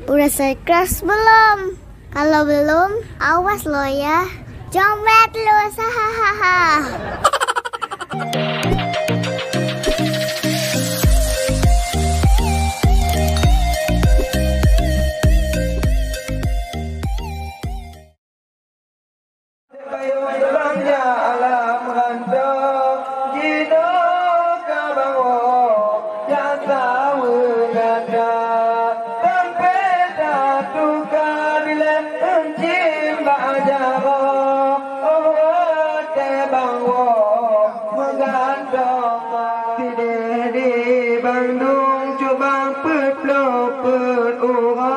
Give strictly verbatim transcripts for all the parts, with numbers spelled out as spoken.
Udah subscribe belum? Kalau belum, awas lo ya. Jombet lu, hahaha. Payong bang jak lam rantau, jinoe ka bangoh jak saweue gata. Sampai tatuka dilèe euncim bak jaroe, oh watèe bangoh meugantong. Sideh di bandum cubang peuet ploh peuet uroe.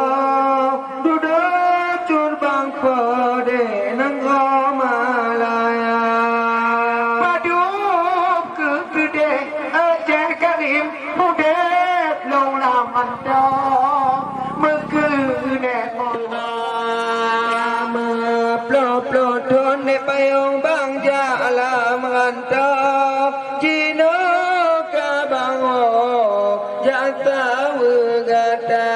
Dudoe cut bang peudeh nanggroe Malaya. Padub keu keudeh Aceh Karim udeb lom lam mantong meukeuneuk meuha. Meuploh-ploh thon lé payong bang jak lam rantau. Jinoe ka bangoh jak saweue gata,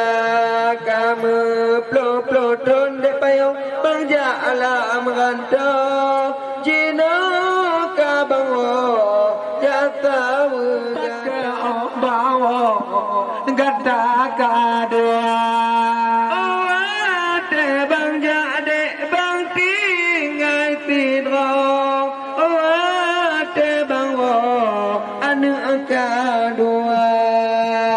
ka meuploh-ploh thon lé payong bang jak lam rantau. Jinoe ka bangoh jak saweue gata. Bangoh gata ka dua. Oh, watèe bang jak dek bang tinggai sidroe. Oh, watèe bangoh aneuk ka dua.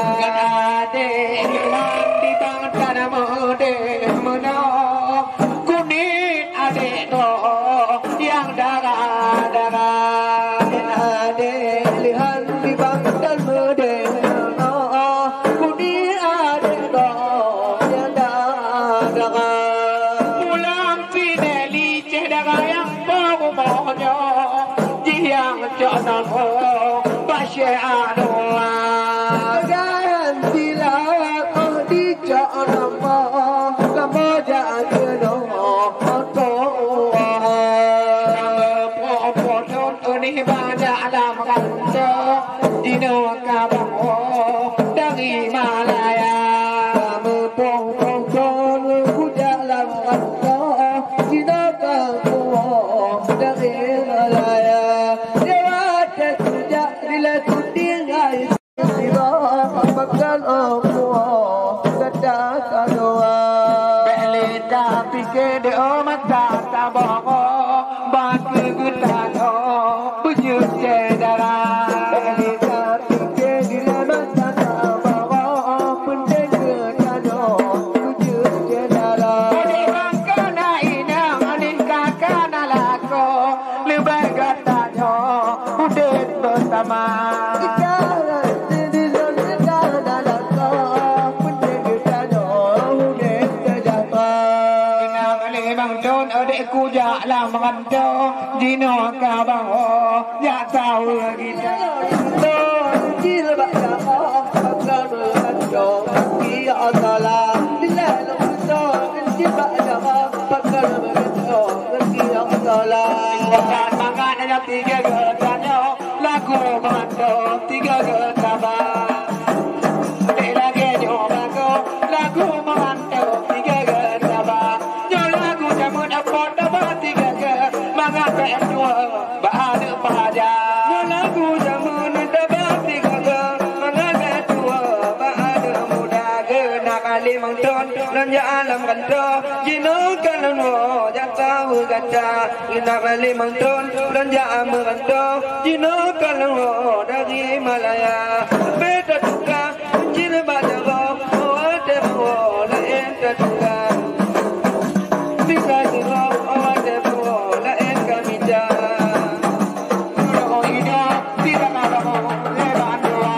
Ngon adek nyoe di bang tanah meudeh meunoe. Kunèt adek droe nyang dara-dara. Adek leuhon di bang tanah meudeh meunoe. Kunèt adek droe nyang dara-dara. Pulang sinèh li Céh dara nyang bak rumoh nyoe, jih nyang cok nama Basyèe Anwar. Dan bila oh dicok nama, kamoe jak keunoe meutuah. Kamoe poh-poh thon unih banyak lam rantau. Jinoe ka bangoh dari Malaya. Meupông-pông thon kujak lam rantau, jinoe ka bangoh dari Malaya. Lewat kujak dilèe kutinggai sira, pakon oh puwoe gata ka dua. Bèk lé tapike di oh mata taboh. Bak keu geutanyoe beujeuet syedara. Bèk lé tapike di lam mata taboh, peunteng geutanyoe beujeuet syedara. Udép bangka na inong, aneuk ka ka na lakoe, leubèh geutanyoe udép beusama. Ibarat di lôn ka na lakoe, peunteng geutanyoe udép seujahtra. Inong limong thon udép kujak lam rantau, jinoe ka bangoh jak saweue gita. Jilbab jaroe pakon meugantoe, kaki salah dilèe lôn peusoe. Jilbab jaroe pakon meugantoe, kaki salah. Bukan mangat nyang tiga geutanyoe, lagu meugantoe tiga geutanyoe. Dek lagèe nyoe bagoe, lagu meugantoe tiga geutanyoe. Nyoe lagu jameun apot taba tiga geu, mangat bèk tuwoe bak aneuk paja. Nyoe lagu jameun taba tiga geu, mangat bèk tuwoe bak aneuk muda. Geunak limong thon lôn jak lam rantau, jinoe ka lôn woe jak saweue gata. Geunak limong thon lôn jak meugantoe, jinoe ka lôn woe dari Malaya. Bèk tatuka Jilbab jaroe, oh watèe bangoh laén tatuka. Tinggai sidroe, oh watèe bangoh laén ka mita. Dudoe inong, sidroe bangoh lé bandua.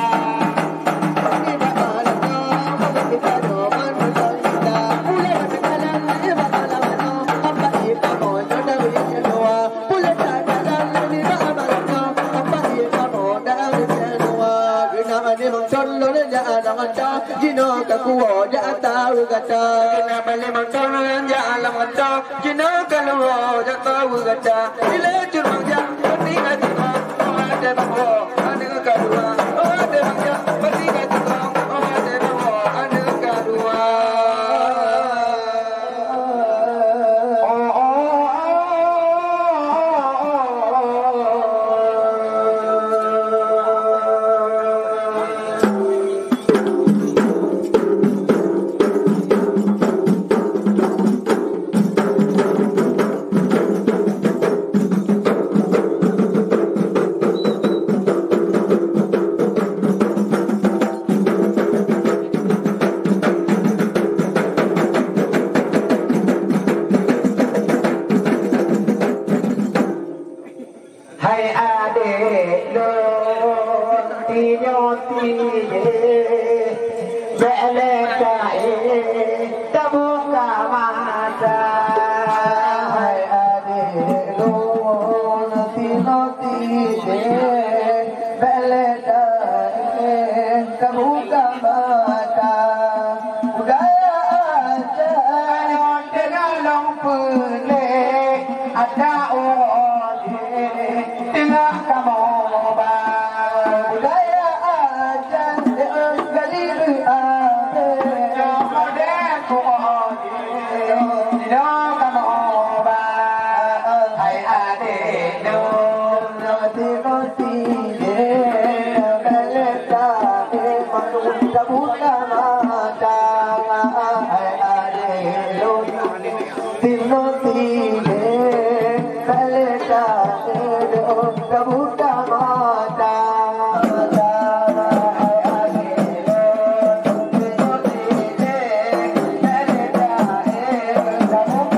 Sidroe bangoh, oh watèe bangoh bandua. Ulèe teukalan, sidroe bangoh, oh watèe bangoh dari keudua. Puléh that dalam nibak abang nyoe, apa ie kamoe dari keudua. Geunak limong thon lôn jak lam rantau, jinoe ka kuwoe jak saweue gata. Geunak limong thon lôn jak lam rantau, jinoe ka lôn woe jak saweue gata. Ilèe cut bang jak, peutinggai sidroe, oh watèe bangoh aneuk ka dua. Oh watèe bang jak, peutinggai sidroe, oh watèe bangoh aneuk ka dua. Inoe kamoe ba, hai adék lôn, nasi nasi deh, bèk lé taék mandum tabuka mata, hai adék lôn, nasi nasi deh, bèk lé taék lôn tabuka mata, mata, hai adék lôn, nasi nasi deh, bèk lé taék tabuka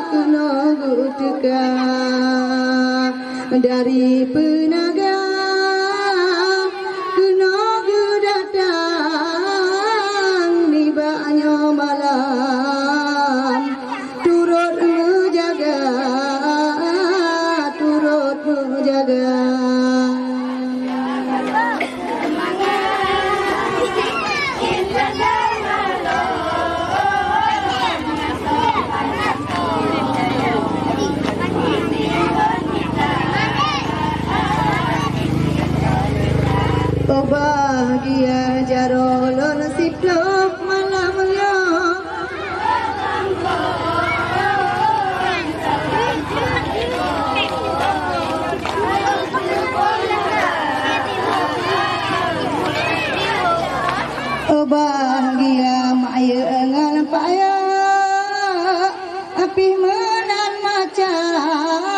Keunoe geuteuka dari peunaga, keunoe geudatang nibak nyoe malam. Turot meujaga, turot meujaga. Oh bahgia jaroe lôn siploh malam nyoe. Oh bahgia mak yue ngon pak yue, pih meunan macam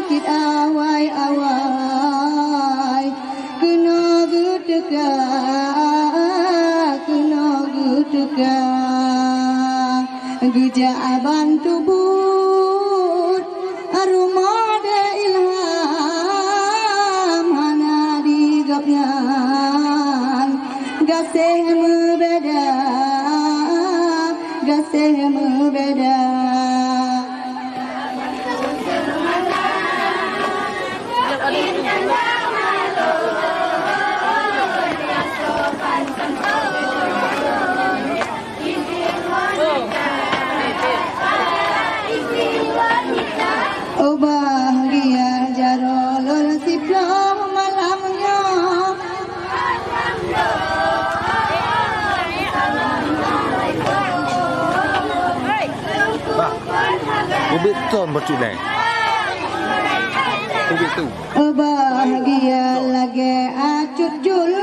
cit awai-awai. Keunoe geuteuka, keunoe geuteuka, geujak ban teubuet rumoh deh Ilham hana di gobnyan. Gaséh meubeda, gaséh meubeda. Oh bahgia jaroe lôn siploh malam nyoe. Bah, ubit ton bacut dai. Ubit tu. Oh bahgia lagée acut jul.